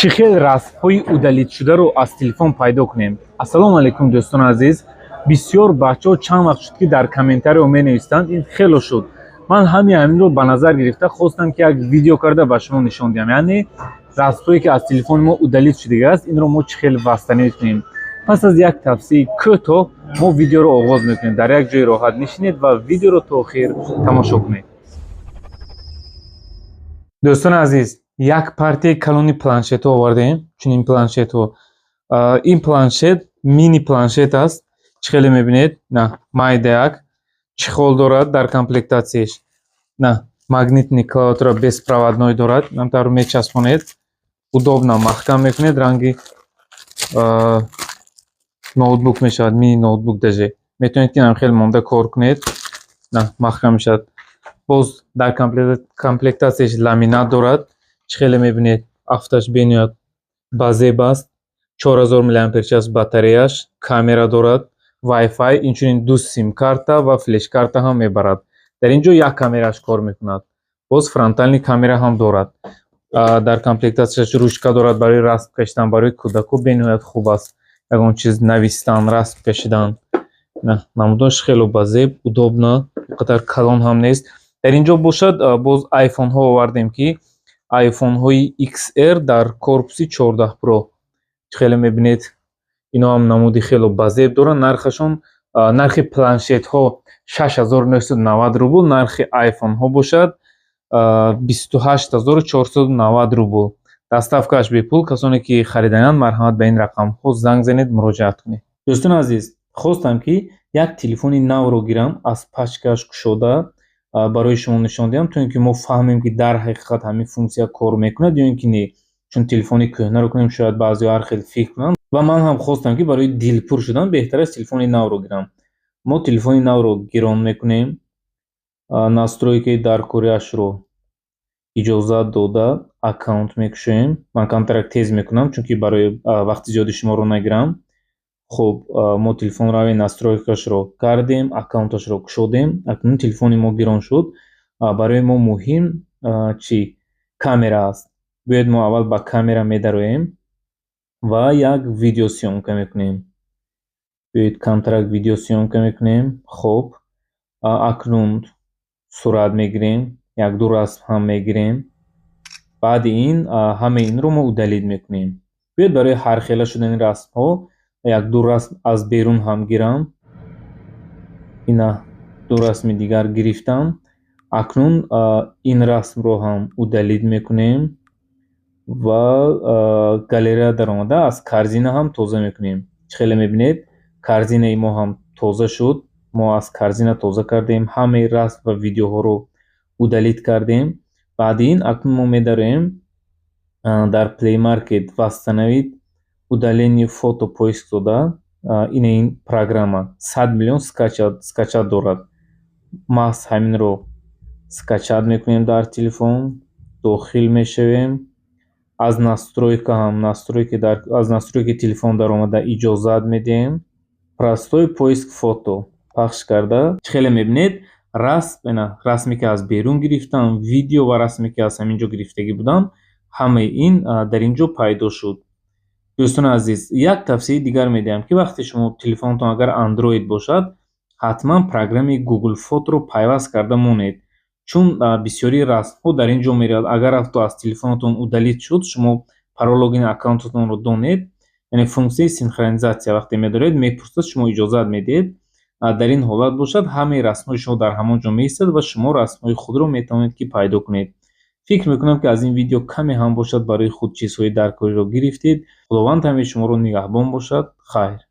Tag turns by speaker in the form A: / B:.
A: Чӣ хел расмҳои удалить шударо аз телефон пайдо кунем? Ассалому алайкум, дӯстони азиз. Бисёр бачаҳо чанд вақт шуд, ки дар комментарио менавистанд. Ин хело шуд, ман ҳамин ҳаминро ба назар гирифта хостам, ки як видео карда ба шумо нишон диҳам, яъне расмҳое, ки аз телефони мо удалить шудагааст, инро мо чӣ хел восстановить кунем. Пас аз як тавсияи кӯтоҳ мо видеоро оғоз мекунем. Дар як ҷои роҳат нишинед ва видеоро то охир тамошо кунед. Дӯстони азиз, як партияи калони планшетҳо овардаем. Чунин планшетҳо. Ин планшет мини планшет аст. Чӣ хеле мебинед, на майдаяк, чехол дорад дар комплектатсияш, на магнитный клавиатура беспроводной дорад. Намтавр мечаспонед, удобно маҳкам мекунед, ранги ноутбук мешавад, мини ноутбук. Даже метавонед, ки нам хеле монда кор кунед, на маҳкам мешавад. Боз дар комплектатсияш ламинат дорад. Чӣ хеле мебинед, афташ бениҳоят базеб аст. 4000 мАч батареяш, камера дорад, Wi-Fi, инчунин ду симкарта ва флешкарта ҳам мебарад. Дар ин ҷо як камераш кор мекунад, боз фронтальный камера ҳам дорад. Дар комплектатсияш ручка дорад барои расм кашидан. Барои кӯдако бениҳоят хуб аст, ягон чиз навистан, расм кашидан. Намудош хело базеб, удобно, қадар калон ҳам нест. Дар ин ҷо бошад, боз айфонҳо овардем, ки айфонҳои XR дар корпуси 14 Pro. Чӣ хеле мебинед, ино ҳам намуди хело базеб доранд. Нархашон, нархи планшетҳо 6990 рубл, нархи айфонҳо бошад 28 490 рубл. Доставкааш бепул. Касоне ки харидаанд, марҳамат, ба ин рақамҳо занг занед, муроҷиат кунед. Дӯстони азиз, хостам, ки як телефони навро гирам, аз пачкааш кушода барои шумо нишон диҳам, то ин ки мо фаҳмем, ки дар ҳақиқат ҳамин функсия кор мекунад ё ин ки не. Чун телефони кӯҳнаро кунем, шояд баъзеҳо ҳар хел фикр кунанд. Ва ман ҳам хостам, ки барои дилпур шудан беҳтар аст телефони навро гирам. Мо телефони навро гирон мекунем, настройкаи даркориашро иҷозат дода, аккаунт мекушоем. Ман камтарак тез мекунам, чунки барои вақти зиёди шуморо нагирам. Хуб, мо телефонро аввал настройкаашро кардем, аккаунташро кушодем. Акнун телефони мо гирон шуд. Барои мо муҳим чӣ? Камера аст. Биёед, мо аввал ба камера медароем ва як видеосъёмка мекунем. Биёед, камтарак видеосъёмка мекунем. Хуб, акнун сурат мегирем, якду расм ҳам мегирем. Баъди ин ҳамаи инро мо удалить мекунем. Биёед, барои ҳархела шудани расмҳо якду расм аз берун ҳам гирам. Ина ду расми дигар гирифтам. Акнун ин расмро ҳам удалить мекунем ва галерея даромада, аз корзина ҳам тоза мекунем. Чӣ хеле мебинед, корзинаи мо ҳам тоза шуд. Мо аз корзина тоза кардем, ҳамаи расм ва видеоҳоро удалить кардем. Баъди ин акнун мо медароем дар Play Market, «Восстановить удаление фото» поиск дода. Ина ин программа 100 миллион скачать дорад. Маҳз ҳаминро скачать мекунем дар телефон, дохил мешавем. Аз настройка ҳам, настройки, аз настройки телефон даромада, иҷозат медиҳем. «Простой поиск фото» пахш карда, чӣ хеле мебинед, расм, ина расме, ки аз берун гирифтам, видео ва расме, ки аз ҳамин ҷо гирифтагӣ будам, ҳамаи ин дар ин ҷо пайдо шуд. Дӯстони азиз, як тавсияи дигар медиҳам, ки вақте шумо телефонатон агар Андроид бошад, ҳатман программаи Google Фоторо пайваст карда монед, чун бисёрии расмҳо дар ин ҷо меравад. Агар ҳатто аз телефонатон удалить шуд, шумо парол, логини аккаунтатонро донед, яъне функсияи синхронизатсия вақте медоред, мепурсад, шумо иҷозат медиҳед. Дар ин ҳолат бошад, ҳамаи расмҳои шумо дар ҳамон ҷо меистад ва шумо расмҳои худро метавонед, ки пайдо кунед. Фикр мекунам, ки аз ин видео каме ҳам бошад, барои худ чизҳои даркориро гирифтед. Худованд ҳамаи шуморо нигаҳбон бошад. Хайр.